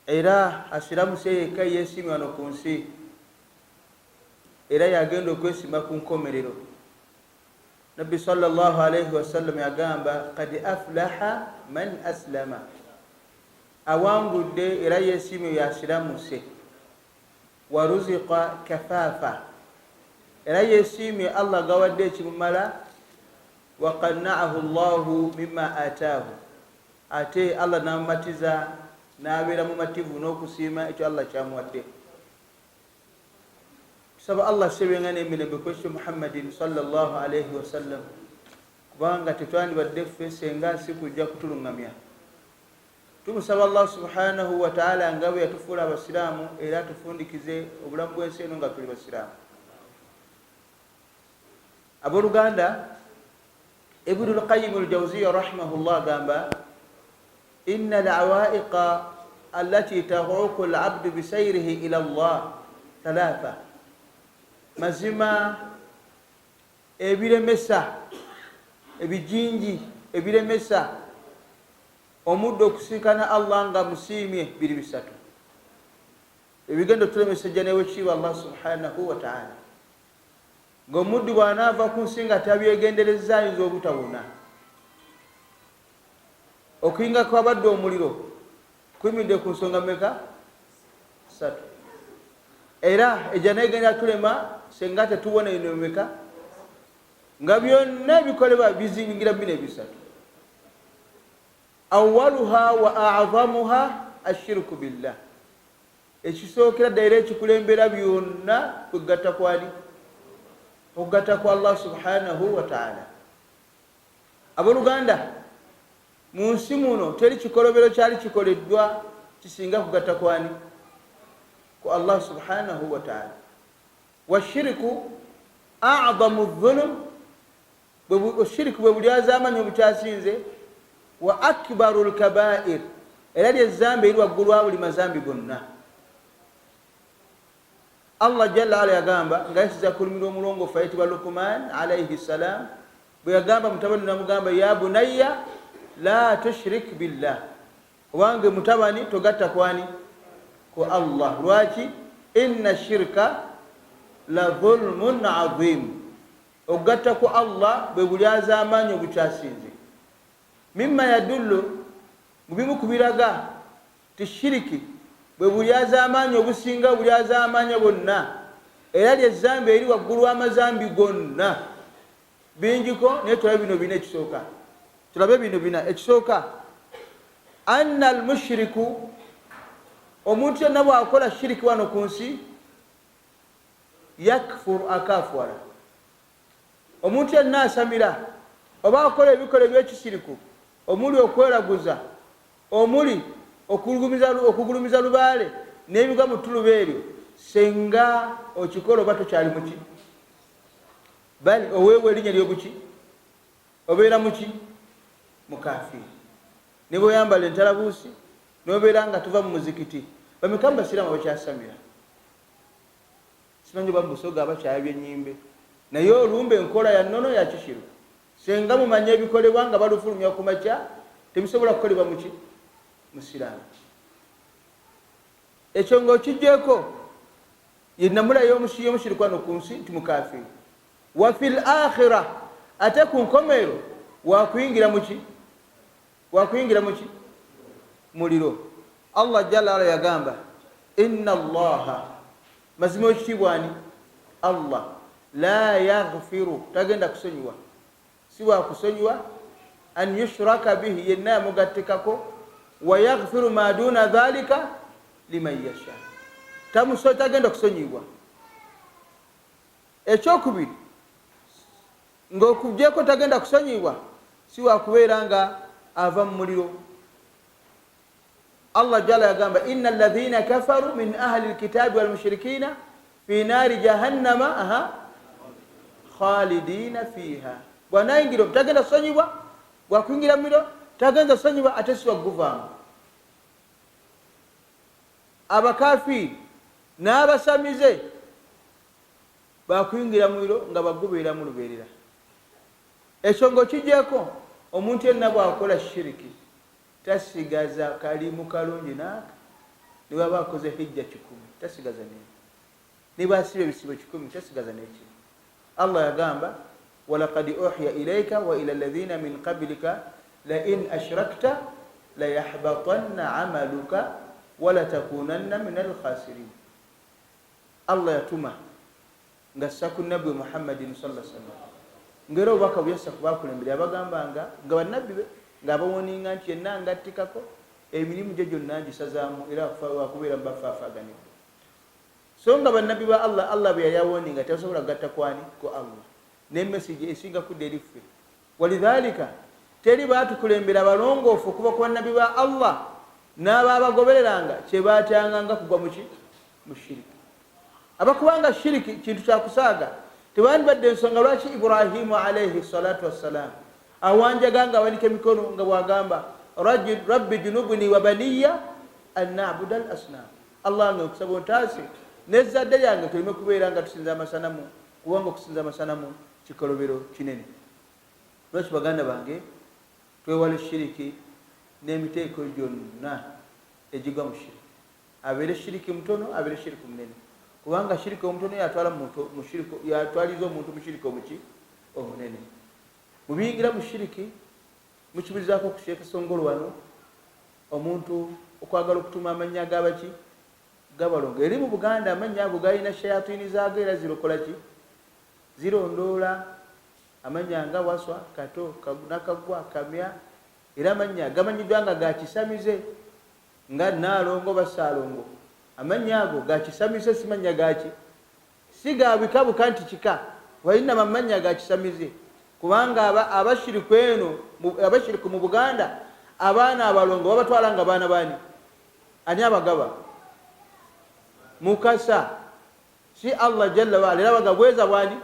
Era asiramuse yekka yeesiimye wano ku nsi, era yagenda okwesiima ku nkomerero. Nabbi sallallahu alaihi wasallam yagamba, kad aflaha man aslama, awangudde era yeesiimye oyo asiramuse. Waruziqa kafafa, era yeesiimye Allah gawadde ekimumala. Waqannaahu llahu mima ataahu, ate Allah n'amumatiza n'abeera mumativu n'okusiima ekyo Allah kyamuwadde. Tusaba Allah sebenga n'emirembe kwekyo Muhammadin sallallahu alaihi wasallam, kubanga tetwandibadde ffe senga si kujja kutuluŋŋamya. Tumusaba Allah subhanahu wataala nga bwe yatufuula abasiraamu, era atufundikize obulamu bw'ensi eno nga tuli basiraamu. Abooluganda, Ibnu lqayimu ljauziya rahimahullah agamba, inna alawaiqa allati tauku labdu bisairihi ila llah thalatha, mazima ebiremesa ebijinji ebiremesa omuddu okusinkana Allah nga musiimye biri bisatu, ebigenda otulemesa ejja newekitiibwa Allah subhanahu wataala. Ng'omuddu bw'anaava ku nsi nga tabyegenderezza, ayinza obutawona. Okuyinga kw'abaddu omuliro kuyimiridde ku nsonga meka? Ssatu. Era ejjana egenda tulema senga tetuwona eno meka, nga byonna ebikolebwa bizingira mu bino ebisatu. Awaluha wa azamuha ashirku billah, Ekisookera ddala era ekikulembera byonna kwegatta kwani? Okugatta kwa Allah subhanahu wataala. Abooluganda, mu nsi muno teri kikolobero kyali kikoleddwa kisinga kugatta kwani? Ku Allah subhanahu wataala. Washiriku adamu dhulum, shiriku bwe bulyazaamaanyi obukyasinze. Wa akbaru lkabair, era lyezambi eri waggulu wa buli mazambi gonna. Allah jalla ala yagamba nga yasiza ku lulimi lw'omulongoofu ayitibwa Lukuman alaihi ssalam, bwe yagamba mutabani, namugamba, ya bunayya la tushrik billah, owange mutabani, togatta kwani? Ku Allah. Lwaki? Inna shirka la dhulmun adhim, okugatta ku Allah bwe bulyazaamaanyi obukyasinze. Mimma yadullu, mu bimu ku biraga ti shiriki bwe bulyazaamaanyi obusinga obulyazaamaanya bwonna, era ly'ezzambi eri waggulu w'amazambi gonna, bingiko, naye tulabe bino bina. Ekisooka, tulabe bino bina. Ekisooka, anna almushiriku, omuntu yenna bw'akola shiriki wano ku nsi, yakfuru, akafuwala. Omuntu yenna asamira oba akola ebikola ebyekisiriku, omuli okweraguza, omuli okugulumiza lubaale n'ebigwa mu ttuluba eryo, senga okikola oba tokyali muki, bali oweebwa erinnya lyobuki, obeera muki? Mukafiiri. Ne bweyambala entalabuusi nobeera nga tuva mu muzikiti, bameka mu basiraamu abakyasamira? Simanyi oba mubusoga abakyayabya enyimbe, naye olumbe enkola ya nnono ya kishiru. Senga mumanya ebikolebwa nga balufulumya ku makya, tebisobola kukolebwa muki? Musiraamu. Ekyo ng'okigyeko, yenamula y'omushiriku wano ku nsi nti mukafiiri. Wa fil akhira, ate ku nkomerero wakuyingira muki? Wakuyingira muki? Muliro. Allah jalla ala yagamba, inna allaha, mazima ekitiibwa ani? Allah, la yaghfiru, tagenda kusonyiwa, si wakusonyiwa, an yushraka bihi, yenna yamugattikako, wa yaghfiru ma duna dhalika liman yasha, tagenda kusonyibwa. Ekyokubiri, ng'okugyeko tagenda kusonyibwa, si wakubeera nga ava mu muliro. Allah jala yagamba, inna alladhina kafaru min ahli lkitabi walmushirikina fi naari jahannama aha khalidina fiha. Bwanayingira tagenda kusonyibwa, bwakuyingira mumuliro tagenda kusonyibwa, ate si wakuguvaamu. Abakafiiri n'abasamize bakuyingira muliro nga bagubeeramu lubeerera. Ekyo ngaokigyeko, omuntu yenna bwakola shiriki tasigaza kalimu kalungi naaka. Ne bwaba akoze hijja 100 tasigaza nemu, ne bwasiba ebisibo 100 tasigaza nekimu. Allah yagamba, walaqad uhiya ilaika wa ila alladhina min qablika lain ashrakta layahbatanna amaluka walatakunanna min alkhasirin. Allah yatuma nga ssa ku nabbi Muhammadin sallallahu alaihi wasallam, ngera obubaka bwe yassa ku bakulembera, yabagambanga nga bannabbi be ng'abawoninga nti yenna ngattikako emirimu gye gyonna ngisazaamu, era wakubeera mubafaafaganidde. So nga bannabbi ba Allah, Allah bwe yali awoninga tebasobola kugatta kwani ku Allah. Ne message esinga kudda eri ffe. Walidhalika teri baatukulembera balongoofu okuva ku bannabbi ba Allah n'ababagobereranga kye baatyanga nga kugwa muki? Mu shiriki. Abakubanga shiriki kintu kyakusaaga, tebandibadde ensonga lwaki Ibrahimu alaihi salatu wassalam awanjaga nga awanika emikono nga bwagamba, rabbi junubuni wa baniya an nabuda al asnam. Allah nga nkusaba ontaase n'ezzadde lyange tuleme kubeera nga tusinza amasanamu, kubanga okusinza amasanamu kikolobero kinene. Lwaki baganda bange twewale shiriki n'emiteeko gyonna egigwa mu shiriki, abeere shiriki mutono, abeere shiriki munene? Kubanga shiriki omutono yatwala yatwaliza omuntu mu shiriki omuki? Omunene. Mubiyingira mu shiriki mukibulizaako okusyekesongolo wano, omuntu okwagala okutuma amannya gabaki? Gabalongo. Eri mu Buganda amannya ago galina shayatini zaago, era zirokola ki? Zirondoola amannya nga Waswa, Kato, Nakagwa, Kamya. Era amannya gamanyiddwa nga gakisamize nga Naalongo, Basaalongo. Amannya ago gakisamize, si mannya gaki, si gabikabuka nti kika, wainama amannya gakisamize, kubanga abashiriku eno, abashiriku mu Buganda, abaana abalongo babatwala nga baana bani? Ani abagaba? Mukasa, si Allah jalla waala. Era bagabweza bwani?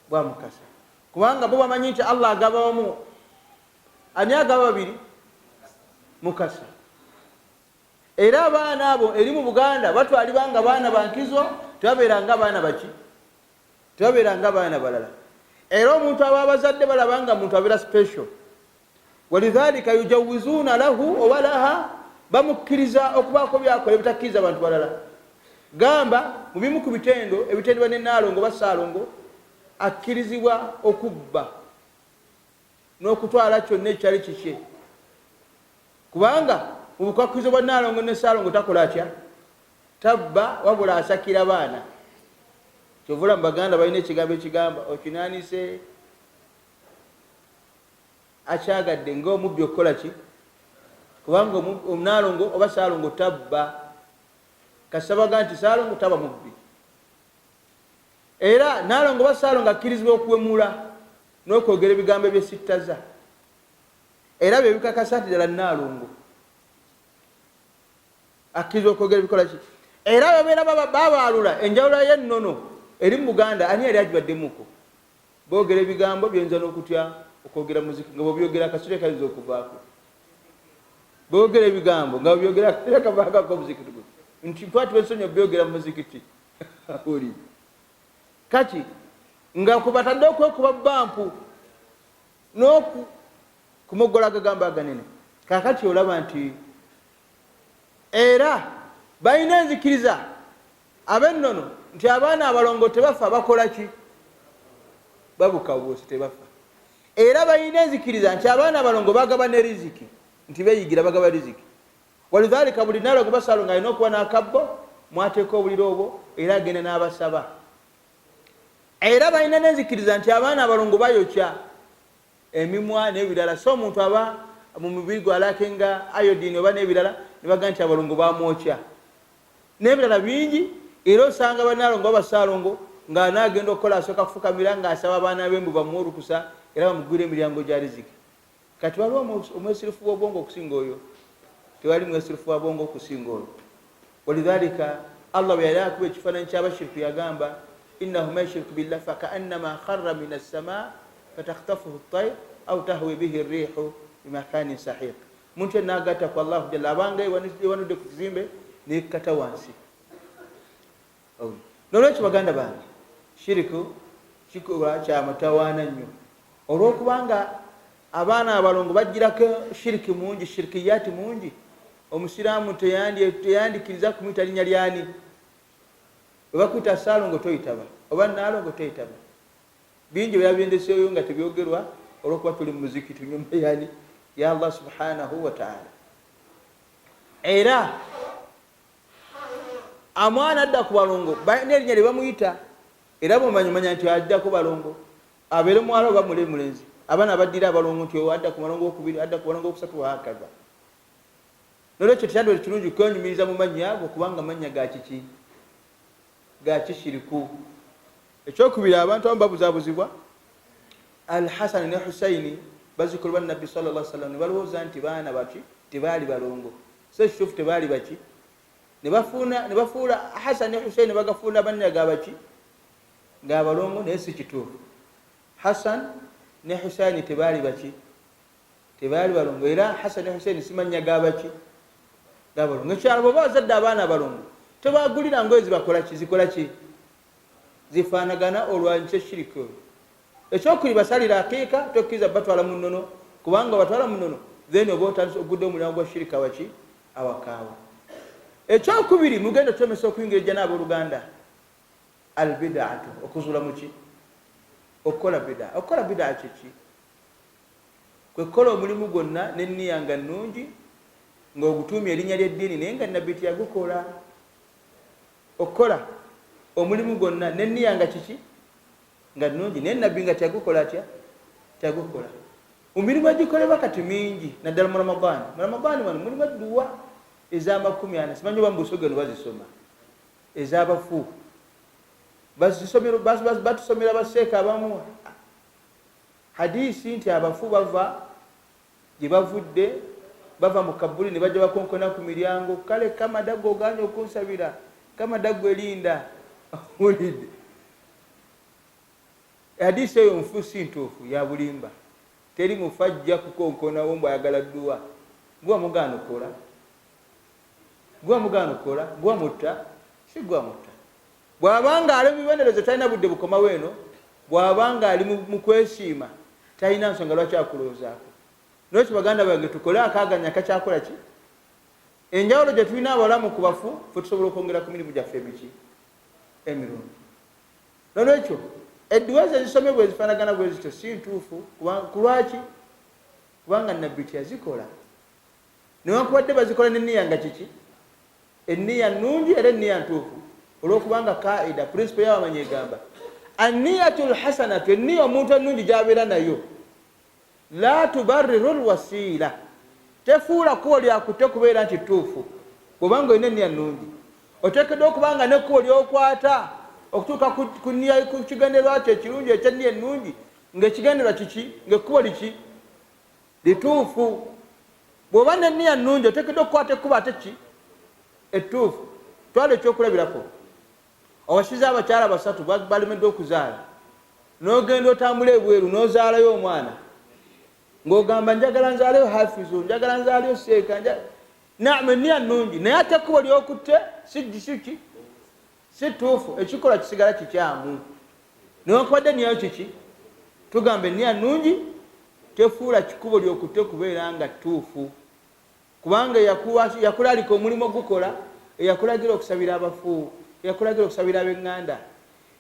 Bwa Mukasa, kubanga bo bamanyi nti Allah agaba omu. Ani agaba babiri? Mukasa. Era abaana abo eri mu Buganda batwalibwa nga baana bankizo, tebabeera nga baana baki, tebabeera nga baana balala. Era omuntu aba abazadde balaba nga muntu abeera special, walidhalika yujawizuuna lahu oba laha, bamukkiriza okubaako byakola ebitakkiriza abantu balala. Gamba mu bimu ku bitendo ebitendebwa ne Naalongo oba Saalongo, akkirizibwa okubba n'okutwala kyonna ekyali kikye, kubanga mu bukwakkulizo bwa Naalongo ne Saalongo takola atya? Tabba, wabula asakira baana. Kyovula mu Baganda balina ekigambo ekigamba okinanise akyagadde ngaomubbi okukola ki? Kubanga Naalongo oba Saalongo tabba, kasabaga nti Saalongo taba mubbi. Era Naalongo oba Saalongo akkirizibwa okuwemula n'okwogera ebigambo ebyesittaza, era bye bikakasa nti ddala Naalongo akkirizibwa okwogera ebikola ki. Era babeera babaalula enjawula y'ennono eri mu Buganda, ani yali agibaddemuko? Boogera ebigambo byoyinza n'okutya okwogera muziki, nga bwebyogera akasule kayinza okuvaako. Boogera ebigambo nga bwebyogera akasule kavaakako omuzikiti gwe nti kwatibwa ensonyi obyogera mu muzikiti oli kati nga kubatadde okwekuba bampu n'okumoggola agagamba aganene. Kakati olaba nti era balina enzikiriza ab'ennono nti abaana abalongo tebafa, bakola ki? Babuka buusi, tebafa. Era balina enzikiriza nti abaana abalongo bagaba ne riziki, nti beyigira bagaba riziki. Walidhalika buli nalongo basalongo alina okuba n'akabbo mwateeka obuliro obwo, era agenda n'abasaba. Era balina n'enzikiriza nti abaana abalongo bayokya emimwa n'ebirala, so omuntu aba mu mubiri gwe alakenga iodine oba n'ebirala, ne baga nti abalongo bamwokya n'ebirala bingi. Era osanga banalongo babasaalongo ng'anaagenda okukola asooka kufukamira ng'asaba abaana be mbu bamuwe olukusa era bamugwire emiryango gya riziki. Kati waliwo omwesirufu w'obwongo okusinga oyo? Tewali mwesirufu wa bwongo okusinga oyo. Walidhalika Allah bwe yali akuba ekifaananyi ky'abashiriku yagamba, innahu man yushrik billah fakaannama kharra min assama fatakhtafuhu ttayr au tahwi bihi rrihu bimakanin sahiq. Muntu yenna agatta ku Allahu jalla abanga ewanudde ku kizimbe nekkata wansi. Nolwekyo baganda bange, shiriku kikolwa kya mutawaana nnyo, olwokubanga abaana abalongo bagirako shiriki mungi, shirikiyati mungi. Omusiraamu teyandikiriza kumuyita linnya lyani. Bwe bakuyita Ssaalongo toyitaba, oba Nnaalongo toyitaba. Bingi ebirala byendeseeyo nga tebyogerwa olwokuba tuli mu muzikiti nyumba yani ya Allah subhanahu wa ta'ala. Era amwana adda ku balongo balina erinnya lye bamuyita, era bwomanya omanya nti adda ku balongo, abeere muwala oba mule mulenzi. Abaana baddira abalongo nti adda ku balongo okubiri, adda ku balongo okusatu, wahakaza. Nolwekyo tekyandibadde kirungi kwenyumiriza mu mannya ago kubanga mannya ga kiki? Ga kishiriku. Ekyokubiri, abantu abamu babuzabuzibwa Al Hasani ne Husaini bazzukulu ba Nabbi sallallahu alaihi wasallam ne balowooza nti baana baki tebaali balongo, so ekituufu tebaali baki, ne bafuula Hasani ne Husaini bagafuula mannya ga baki ga balongo, naye si kituufu. Hasan ne Husaini tebaali baki tebaali balongo, era Hasan ne Husaini si mannya ga baki ga balongo. Ekyalo bw'oba wazadde abaana abalongo tebagulira ngoye zibakola ki zikola ki zifaanagana olwanyise shiriki oyo. Ekyokubiri, basalira aqiika, tokkiriza batwala mu nnono, kubanga batwala mu nnono then oba otandise ogudde omulyango gwa shiriki awaki awakaawo. Ekyokubiri, mugenda tulemesa okuyingira ejjana abooluganda, albidaatu, okuzuula muki okukola bidaa. Okukola bidaa kyeki? Kwe kukola omulimu gwonna n'enniya nga nnungi ng'ogutuumye erinnya ly'eddiini naye nga Nabbi teyagukola. Okukola omulimu gwonna n'enniya nga kiki? Nga nnungi naye Nabbi nga teyagukola atya? Teyagukola. Mu mirimu egikolebwa kati mingi naddala mu Ramadhan. Mu Ramadhan wano mulimu edduwa ez'amakumi ana, simanyi oba mu Busoga eno bazisoma, ez'abafu. Batusomera baseeka abamu Hadiisi nti abafu bava gye bavudde, bava mu kabbuli ne bajja bakonkona ku miryango, kale Kamada ggwe ogaanye okunsabira, Kamada ggwe linda. Owulidde? Hadiisi eyo nfu si ntuufu, ya bulimba. Teri mufu ajja kukonkonawo mbu ayagala dduwa. Gwe wamugaana okukola? Gwe wamugaana okukola? Gwe wamutta? Si gwe wamutta. Bw'aba nga ali mu bibonerezo talina budde bukomawo eno, bw'aba nga ali mu kwesiima talina nsonga lwaki akulowoozaako. Nolwekyo baganda bange tukole akaaganya akakyakola ki? Enjawulo gye tulina abalamu ku bafu, ffe tusobola okwongera ku mirimu gyaffe emiki? Emirungi. Nolwekyo edduwa ezo ezisomebwa ezifaanagana bwe zityo si ntuufu. Ku lwaki? Kubanga Nabbi teyazikola. Newankubadde bazikola n'enniya nga kiki? Enniya nnungi era enniya ntuufu olw'okubanga kaida, principle, y'abamanyi egamba anniyatu lhasanatu, enniya omuntu ennungi gy'abeera nayo, la tubarriru lwasiila, tefuula kkubo lyakutte kubeera nti ttuufu. Bw'oba nga olina enniya nnungi oteekeddwa okuba nga n'ekkubo ly'okwata okutuuka ku nniya, ku kigendererwa kyo ekirungi eky'enniya ennungi, ng'ekigendererwa kiki, ng'ekkubo liki lituufu. Bw'oba n'enniya nnungi oteekeddwa okukwata ekkubo ate ki ettuufu. Twala ekyokulabirako, owasiza abakyala basatu balemeddwa okuzaala, n'ogenda otambula ebweru n'ozaalayo omwana ng'ogamba njagala nzaaleyo hafizu, njagala nzaaleyo seeka. Naam, enniya nnungi naye ate ekkubo ly'okutte si si ttuufu, ekikolwa kisigala kikyamu newankubadde enniyayo kiki. Tugamba enniya nnungi tefuula kikubo lyokutte kubeera nga ttuufu, kubanga eyakulaalika omulimu ogukola, eyakulagira okusabira abafu, eyakulagira okusabira ab'eŋŋanda,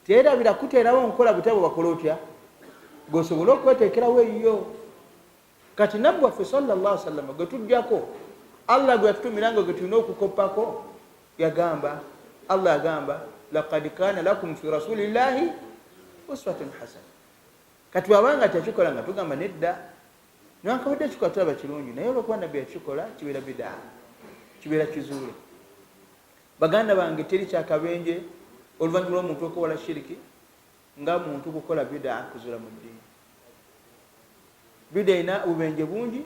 teyerabira kuteerawo nkola butya bwe bakola otya gweosobole okweteekerawo eyiyo. Kati Nabbi waffe sallallahu alaihi wasallam gwe tujjako, Allah gwe yatutumira nga gwe tulina okukoppako, yagamba, Allah yagamba, laqad kana lakum fi rasulillahi uswatun hasana. Kati bw'aba nga tekikola nga tugamba nedda, newankubadde ekikola tulaba kirungi, naye olwokuba Nabbi yakikola kibeera bidaa, kibeera kizuule. Baganda bange, teri kyakabenje oluvannyuma lw'omuntu okwewala shiriki nga muntu kukola bidaa, kuzuula mu ddiini. Bida erina obubenje bungi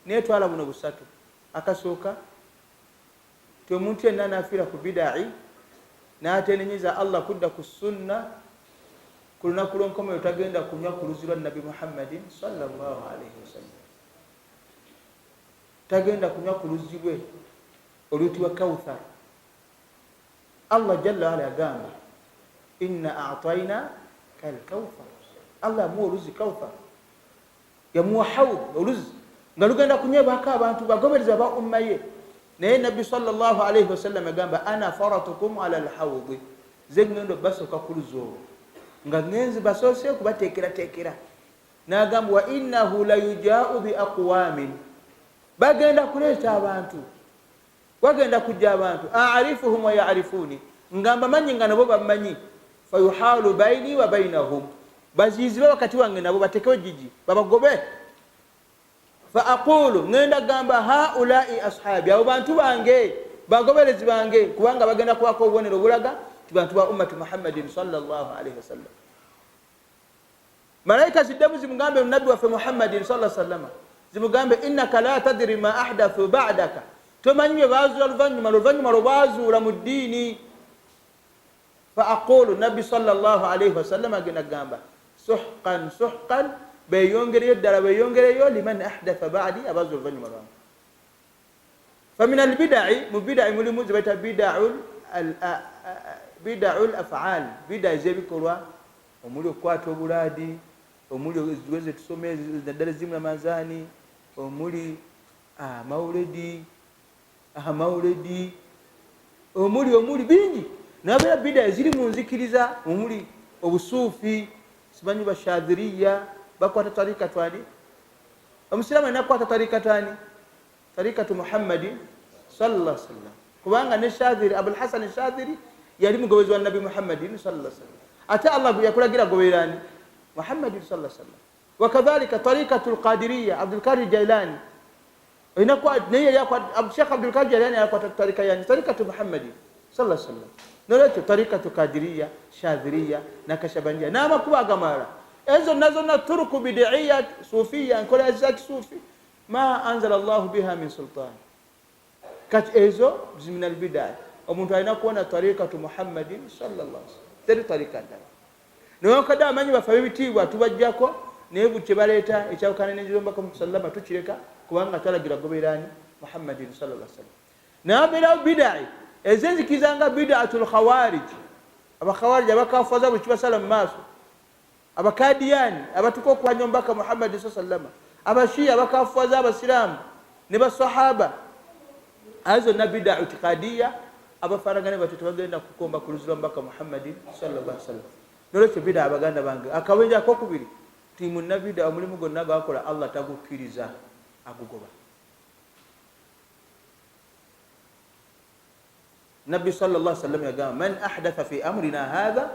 naye twala buno busatu. Akasooka nti omuntu yenna anafiira ku bidai n'atenenyeza Allah kudda ku sunna, ku lunaku lw'enkomerero tagenda kunywa ku luzzi lwa Nabbi Muhammadin sallallahu alaihi wasallam, tagenda kunywa ku luzzi lwe oluyitibwa Kauthar. Allah jalla waala yagamba inna a'taina kal kauthar, Allah yamuwa oluzzi Kauthar, yamuwa haud, oluzzi nga lugenda kunywebwako abantu bagoberezi aba umma ye. Naye Nabbi sallallahu alaihi wasallam yagamba, ana faratukum ala lhaudi, ze ŋŋenda obasooka ku luzzi olwo nga ŋŋenzi basoose okubateekerateekera. N'agamba, wa innahu layujaau bi aqwamin, bagenda kuleeta abantu, wagenda kujja abantu, arifuhum wa yarifuni, nga mbamanyi nga nabo bammanyi, fayuhalu baini wa bainahum, baziyizibe wakati wange nabo, batekewo jiji babagobe. Fa aqulu, ŋenda gamba, haulai ashabi, abo bantu bange, bagoberezi bange, kubanga bagenda kubako obubonero obulaga ti bantu ba ummati Muhammadin sallallahu alaihi wasallam. Malayika ziddemu zimugambe nabbi waffe Muhammadin sa sallama, zimugambe, innaka la tadiri ma ahdathu badaka, tomanyi bye bazuula luvannyuma luvannyuma lwe bazuula mu ddiini. Fa aqulu, nabbi sallallahu alaihi wasallam agenda kugamba, suhqan suhqan, beyongereyo ddala, beyongereyo, liman ahdatha badi, abazuula oluvannyuma lwange. Famin albidai, mu bidai mulimu zebaita bidau lafal, bida ez'ebikolwa, omuli okukwata obulaadi, omuli zetusoma naddala ezimu manzaani, omuli amawuledi, amawuledi, omuli bingi. Nabeera bida eziri mu nzikiriza, omuli obusuufi, simanyi bashadhiriya bakwata tarika twani. Omusiraamu alina kukwata tarika twani? Tarikatu Muhammadin sallallahu sallam, kubanga ne Shadhiri, Abulhasan Shadhiri yali mugobezi wa Nabi Muhammadin sallallahu sallam, ate Allah yakulagira goberani Muhammadin sallallahu sallam. Wakadhalika tarikatu lqadiriya, Abdulkadir Jailani, naye Sheikh Abdulkadir Jailani yakwata tarika yani tarikatu Muhammadin sallallahu sallam. Nolwekyo tarikatu kadiriya, shadhiriya, nakashabaniya n'amakubo agamalala, ezo zonna zonna turuku bidiiya sufiya, nkola za kisuufi, ma anzala llahu biha min sultan. Kati ezo min albidai. Omuntu alina kuwona tarikatu Muhammadin sallallahu sallam, teri tarika ddala. Newankadde amanyi baffe ab'ebitiibwa tubajjako, naye buli kyebaleeta ekyawukana nenjirombaka sallama tukireka, kubanga twalagira goberani Muhammadin sallallahu sallam. Nabeerawo bidai ezenzikiriza nga bidaatu lkhawarij, abakhawarij abakafaza buli kibasala mu maaso, abakadiyani abatuka okuwanya omubaka Muhammadi sa sallama, abashiya abakafuwaza abasiraamu ne basahaba. Ayo zonna bida itikadiya. Abafanagane batyo tebagenda kukomba ku luzi lwa mubaka Muhammadin sallallahu sallam. Nolwekyo bida, abaganda bange, akabenje akokubiri ti munabida omulimu gwonna gwakola Allah tagukkiriza, agugoba. Nabbi sallallahu sallam yagamba, man ahdatha fi amrina hatha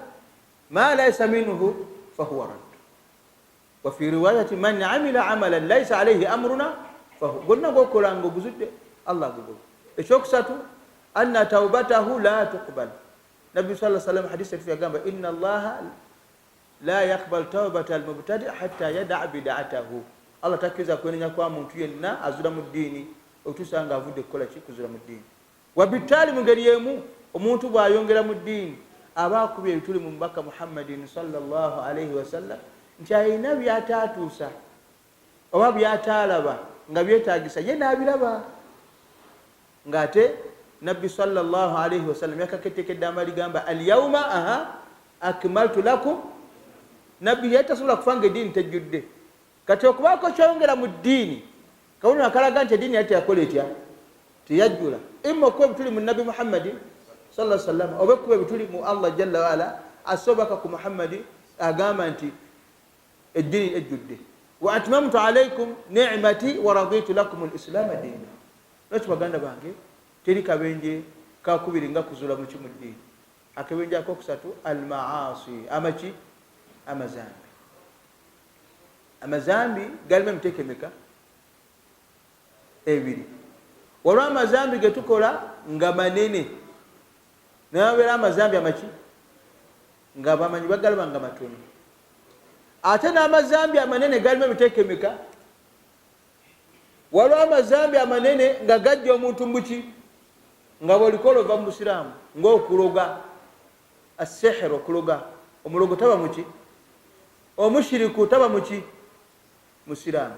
ma laisa minhu fahuwa radd, wa fi riwayati man amila amalan laisa alaihi amruna fahuwa, gonna gwokola nga oguzudde Allah agugoba. Ekyokusatu, anna taubatahu la tuqbal. Nabbi sa sallam hadisi etufu yagamba, inna allaha la yakbal taubata almubtadi hatta yadaa bidaatahu, Allah takkiriza kwenenya kwa muntu yenna azula mu ddiini okutuusa nga avudde kukola ki? Kuzula mu ddiini. Wabitaali mu ngeri emu, omuntu bw'ayongera mu ddiini aba akubye ebituli mu mubaka Muhammadin sallallahu alaihi wasallam nti alina byataatuusa oba byataalaba nga byetagisa, ye n'abiraba, ng'ate Nabbi sallallahu alaihi wasallam yakaketekedde amaligamba, alyauma aha akmaltu lakum. Nabbi yali tasobola kufa nga eddiini tejjudde. Kati okubaako kyongera mu ddiini kabonero akalaga nti eddiini yali teyakola etya? Teyajjula. Imma okuba ebituli mu Nabbi Muhammadi sallallahu sallam, oba okuba ebituli mu Allah jalla waala asobaka ku Muhammadi agamba nti eddiini ejjudde, wa atmamtu alaikum nimati wa raditu lakum lislaama diina. Lwaki baganda bange teri kabenje kakubiri nga kuzuula muki mu ddiini? Akabenje akokusatu, almaasi, amaki? Amazambi. Amazambi galimu emiteeko emeka? Ebiri. Waliwo amazambi getukola nga manene, naye abeera amazambi amaki nga bamanyi bagalaba nga matono. Ate n'amazambi amanene galimu emiteeko emeka? Waliwo amazambi amanene nga gajja omuntu muki nga bwolikola ova mu busiraamu, ngaokuloga, asehir, okuloga. Omulogo taba muki? Omushiriku taba muki? Musiraamu.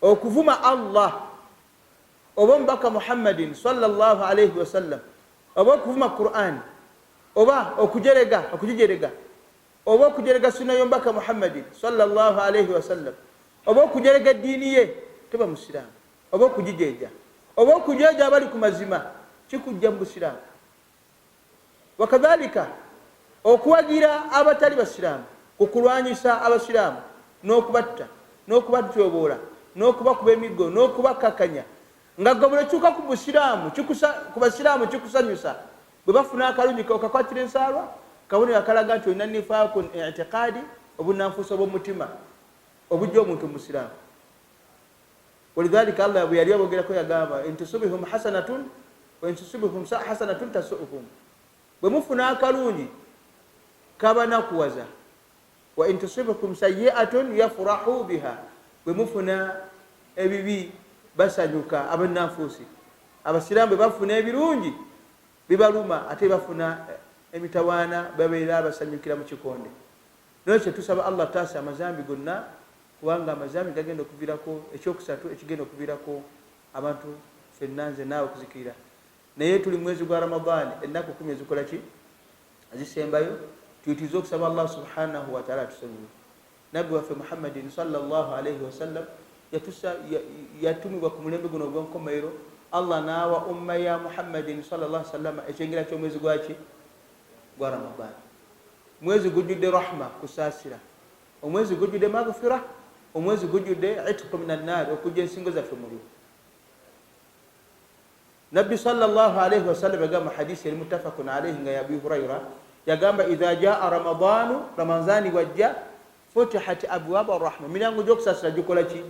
Okuvuma Allah oba omubaka Muhammadin sallallahu alaihi wasallam, oba okuvuma Quran, oba okujerega, okugijerega, oba okujerega sunna y'omubaka Muhammadin sallallahu alaihi wasallam, oba okujerega eddiini ye, teba musiraamu, oba okugijeeja. Oba okujeeja abali ku mazima kikujja mu busiraamu. Wakadhalika okuwagira abatali basiraamu ku kulwanyisa abasiraamu n'okubatta n'okubatyoboola n'okubakuba emiggo n'okubakakanya nga gwe buli kyuka ku busiraamu ku basiraamu kikusanyusa bwe bafuna akalungi okakwatira ensaalwa kabonero akalaga nti olina nifaakun itiqaadi obunanfuusi obw'omutima obujja omuntu musiraamu. Walidhalika Allah bwe yali abogerako yagamba intusibihum hasanatun wa intusibihum hasanatun tasuhum, bwe mufuna akalungi kabanakuwaza, wa intusibihum sayiatun yafurahu biha, bwe mufuna ebibi basanyuka. Abannanfuusi abasiraamu bwe bafuna ebirungi bibaluma, ate bafuna emitawaana babeera basanyukira mu kikonde. Nolwekyo tusaba Allah taasa amazambi gonna, kubanga amazambi gagenda okuviirako ekyokusatu ekigenda okuviirako abantu fenna nze naawe okuzikirira. Naye tuli mwezi gwa Ramadhan, ennaku 10 ezikola ki ezisembayo, tuyitirize okusaba Allah subhanahu wataala atusonyiwe. Nabbi waffe Muhammadin sallallahu alaihi wasallam yatumibwa ku mulembe guno ogw'enkomerero, Allah n'awa umma ya Muhammadin sallallahu alaihi wasallam ekyengera ky'omwezi gwaki gwa Ramadan. Mwezi gujjudde rahma, kusaasira, omwezi gujjudde maghfira, omwezi gujjudde itqu min annaari, okujja ensingo zaffe muliro. Nabbi sallallahu alaihi wasallam yagamba hadisi eri muttafaqun alaihi nga ya Abi Huraira, yagamba idha jaa ramadanu, Ramadhani wajja, futihat abwaba rahma, emiryango gy'okusaasira gikola ki?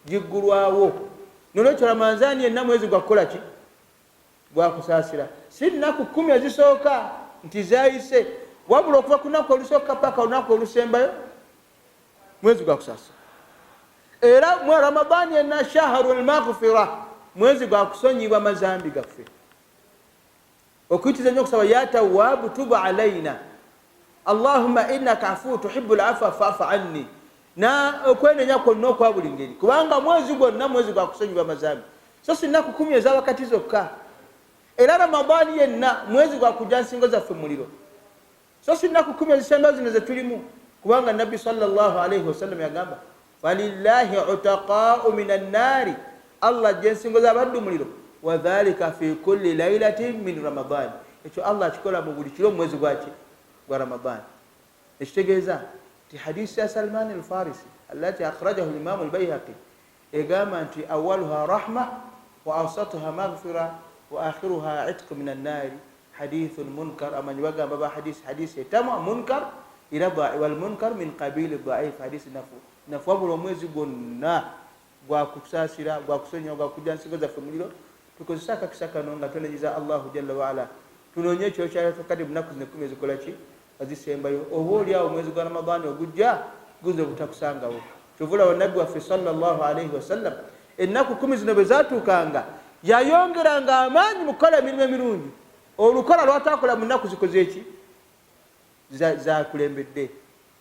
Giggulwawo. Nolwekyo Ramadhani yenna mwezi gwa kukola ki? Gwakusaasira. Si nnaku 10 ezisooka nti zayise, wabula okuva ku lunaku olusooka paka olunaku olusembayo mwezi gwakusaasira. Era mwe Ramadhani yenna shahru lmaghfira, mwezi gwakusonyibwa mazambi gaffe. Okuyitiriza nnyo okusaba ya tawaabu tubu alaina allahumma innaka afu tuhibu lafwa faafu anni, na okwenenya kwonna okwa buli ngeri, kubanga mwezi gwonna mwezi gwakusonyibwa mazambi, so si nnaku 10 ezawakati zokka. Era Ramadani yenna mwezi gwakujja nsingo zaffe muliro, so si nnaku 10 ezisembayo zino zetulimu, kubanga Nabbi sallallahu alaihi wasallam yagamba falillahi utaqau min annaari, Allah ajja ensingo z'abaddu muliro, wadhalika fi kulli lailatin min Ramadan. Ekyo Allah akikola mu buli kiro mu mwezi gwaki gwa Ramadan. Ekitegeeza nti hadisi ya Salman Alfarisi allati akhrajahu limamu Albaihaqi egamba nti awaluha rahma wa awsatuha maghfira wa akhiruha itqu min annaari hadithun munkar. Amanyi bagamba ba hadisi, hadisi etamwa munkar, era walmunkar min qabili daif, hadisi nafu nafu. Wabula omwezi gwonna gwakusaasira, gwakusonyiwa, gwakujja nsingo zaffe muliro. Tukozese akakisa kano nga twenenyeza Allahu jalla waala, tunoonye ekiro kya Lailatul Qadr munaku zino 10 ezikola ki azisembayo. Oba oli awo omwezi gwa Ramadaani ogujja guyinza obutakusangawo. Kyova olaba Nabbi waffe sallallahu alaihi wasallam ennaku 10 zino bwe zatuukanga yayongeranga amaanyi mu kukola emirimu emirungi, olukola lwatakola mu nnaku zikoze eki zakulembedde,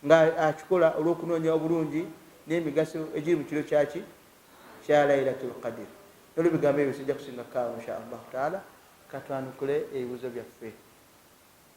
nga akikola olw'okunoonya obulungi n'emigaso egiri mu kiro kyaki kya Lailatul Qadir. Nolwebigambo ebyo sijja kusinga kaawo insha Allahu taala, katwanukule ebibuzo byaffe.